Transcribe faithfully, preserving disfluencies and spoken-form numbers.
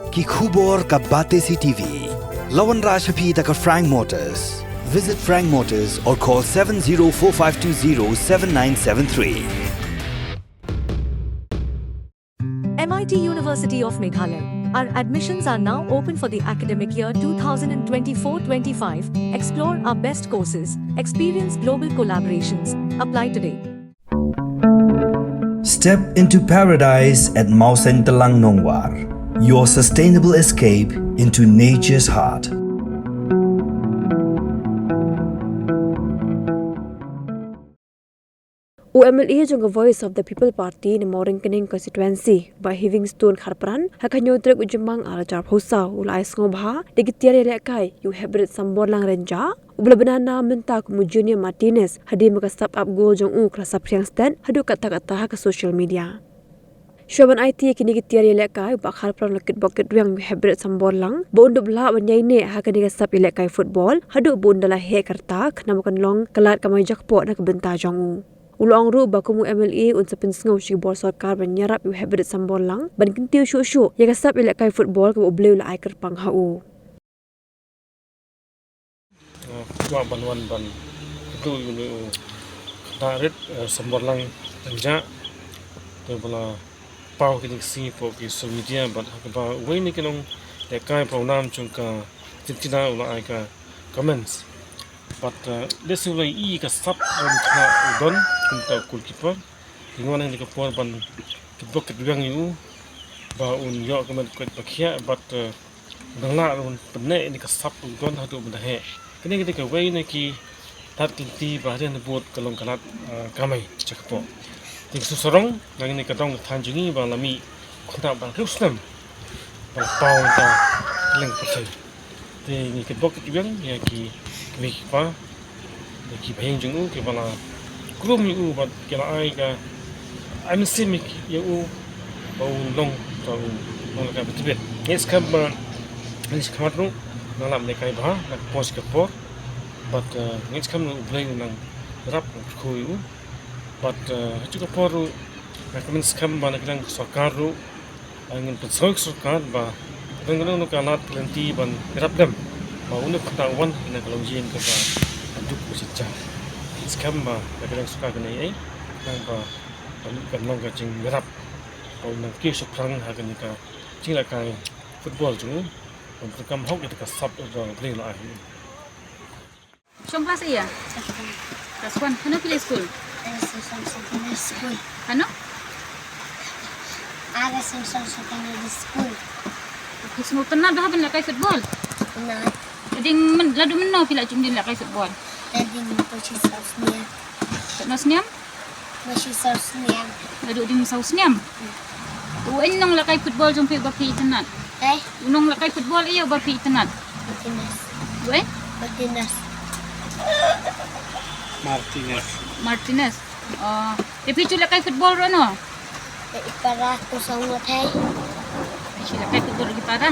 Ki khubor ka Batesi TV. La wanrah sha phi da ka Frank Motors. Visit Frank Motors or call seven zero four five two zero seven nine seven three. M I T University of Meghalaya. Our admissions are now open for the academic year two thousand twenty-four twenty-five. Explore our best courses, experience global collaborations. Apply today. Step into paradise at Mawsyntelang Nongwar. Your sustainable escape into nature's heart. U M L A jong ka Voice of the People Party na Mawryngkneng constituency, Bah Heavingstone Kharpran, ha ka hynñiew tarik u Jymmang arhajar arphew saw, u la ai sngewbha da ki tiar ïalehkai ïa u Hepbrit Samborlang Rynjah, uba la bna nam mynta kum u Junior Martinez, hadien ba ka sap ap gol jong u ka la saphriang stet haduh katta katta ha ka social media. Shuwa ban aiti ïa kine ki tiar ïalehkai, u Bah Kharpran u la kitbok kitrwiang ïa u Hepbrit Samborlang ba un dup lah ban ïaineh ha kane ka sap ïalehkai football haduh ba un da la heh ka rta, khnang ba kan long ka lad kamai jakpoh na ka bynta jong u. U la ong ruh ba kum u M L A un sa pynsngew sha ki bor sorkar ban ïarap ïa u Hepbrit Samborlang ban kyntiew shuh shuh ïa ka sap ïalehkai football kaba U Blei u la ai kyrpang ha u. Uh, kwah ban wan ban kyntu ïa une u khynnah rit, uh, Samborlang Rynjah, te ba la paw kine ki sngi hapoh ki social media, bad ha kaba uwei na ki nonglehkai pawnam jong ka Argentina u la ai ka comments. Bad, uh, lehse u la ïohi ka sap ban khynnah u don kumta u goalkeeper. Te nga wan ha kane ka por ban kitbok kitrwiang ïa u ba un ïoh ka met koit ba khiah bad, uh, nang lah ruh ban pynneh ïa kane ka sap u don haduh ban da heh. Kane ka dei kawei na ki lad ki lynti ba hadien habud ka long ka lad, ah, kamai jaka pok. Te nga sngewsarong na kane ka dong ka thaiñ jong ngi ba la mih khynnah ba la hynriew snem ba la paw na ka liang pyrthei. Te ngi kitbok kitrwiang ïa ki kmie ki kpa, ïa ki bahaïing jong u kiba la krum ïa u bad ki la ai ka ai mynsiem ïa u ba u long, ba u long lehkai ba tbit. Ngi skhem ba ngi skhem ruh nang lap lehkai bha na ka por sha ka por. Bad, eh, ngi skhem ruh U Blei u nang ïarap u kyrkhu ïa u. Bad, eh, ha kajuh ka por ruh nga kmen skhem ba na ka liang ka sorkar ruh, eh, ngin pynsngew ïa ka sorkar ba dang ka dang ka lad ka lynti ban ïarap lem ba une u khynnah u wan na ka longïing kaba duk ba jynjar. Ngi skhem ba na ka liang ka sorkar kan ai ei, khnang ba kan long ka jingïarap ba un nang kiew shaphrang ha kane ka jinglehkai football jong u, ban pyndonkam hok ïa ka sap ba U Blei u la ai. Shong klas ïa? Klas one. Hano phi leit skul? Ara Simpson Secondary School. Hano? Ara Simpson Secondary School. Phi sngewtynnat bha ban lehkai football? Tynnat. Ding myn, naduh mynno phi la jin lehkai football? Naduh mynno phi sngewtynnat? Katno snem? Ba shi saw snem. Naduh ding saw snem. U ei u nonglehkai football jong phi uba phi itynnat? Eh? U nonglehkai football ei uba phi itynnat? Martinez. U ei? Martinez. Martinez. Martinez. Oh, te phi ju lehkai football ruh no? Te i para ko song wa thai. Phi ju lehkai football ruh i para.